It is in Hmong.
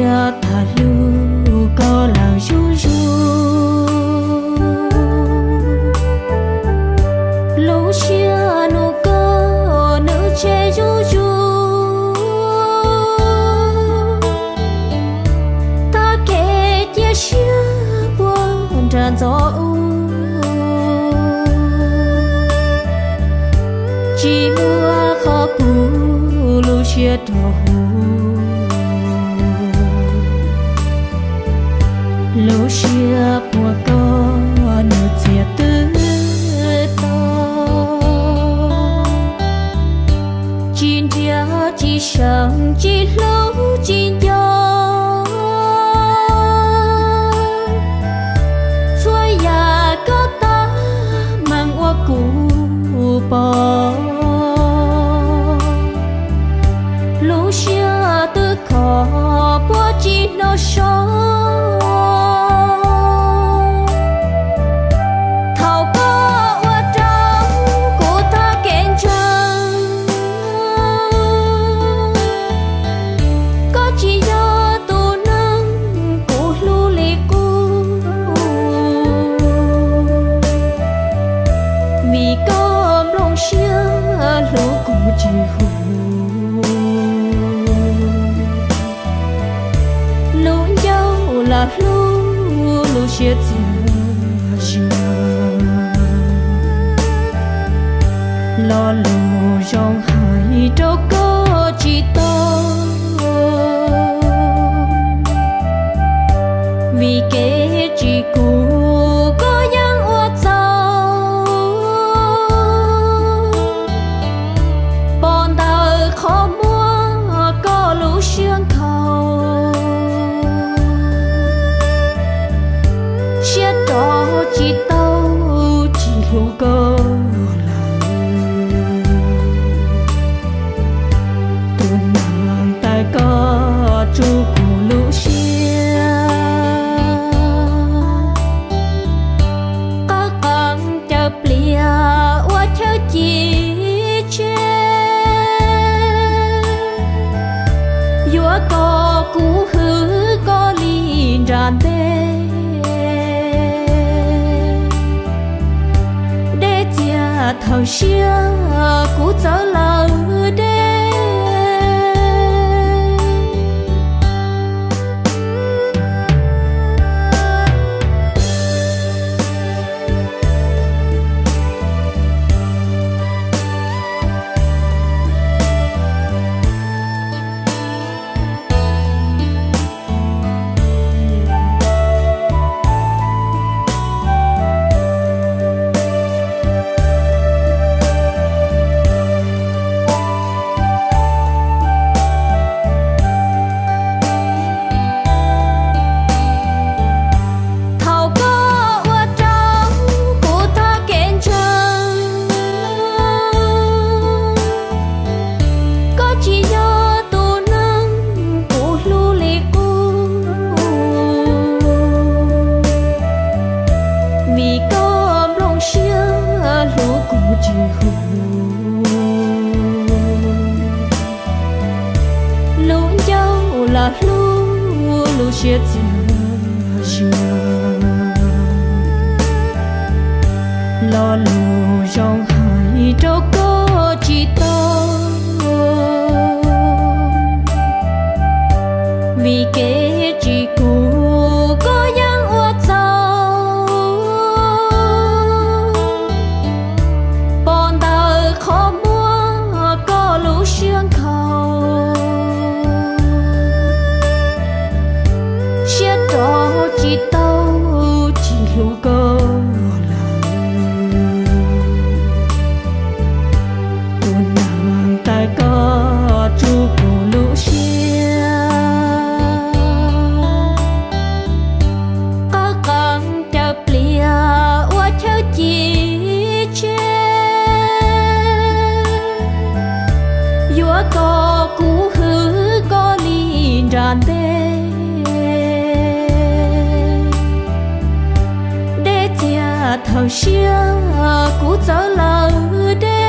Tag hlub koj lawm zuj zus, lub siab hlub koj nws tseg zuj zus. Tag kev cia siab puag nram ntxov ub, tsis muaj qhov kuv lub siab rau huv. Lub siab puag koj nws txias twb to, tsis nrhiav tsis seev tsis hlub tsis nco. Txhua yam koj tab meeg ua kuv pom, lub siab twb khov puab tsis hnov so. Thaum koj ua rau kuv tag kev ntseeg, koj tsis yog tus neeg kuv hlub li qub, vim koj nplooj siab hlub kuv tsis huv. Lub ncauj lam hlub lub siab txias zi, lo lus zoo hais rau koj tsis tau, vim kev tsis kuv koj yeej ua txaus. Pom ntawm qhov muag koj lub siab nkhaus, siab rov tsis tau, tsis hlub koj lawm. Tus neeg tawv koj tsuj kuv lub siab, qab qees caws pliag ua chaw ci tseg, yuav kom kuv hwv koj li nram ntej. Dej txias thawm siab kuv txawv lawm deb. Thaum koj ua rau kuv tag kev ntseeg, koj tsis yog tus neeg kuv hlub li qub, vim koj nplooj siab hlub kuv tsis huv. Lub ncauj lam hlub lub siab txias zi, lo lus zoo hais rau koj tsis tau, vim kev tsis kuv koj yeej ua txaus. Pom ntawm qhov muag koj lub siab nkhaus, siab rov tsis tau, tsis hlub koj lawm. Tus neeg tawv koj tsuj kuv lub siab, qab qees caws pliag ua chaw ci tseg, yuav kom kuv hwv koj li nram ntej. Dej txias thawm siab kuv txawv lawm deb.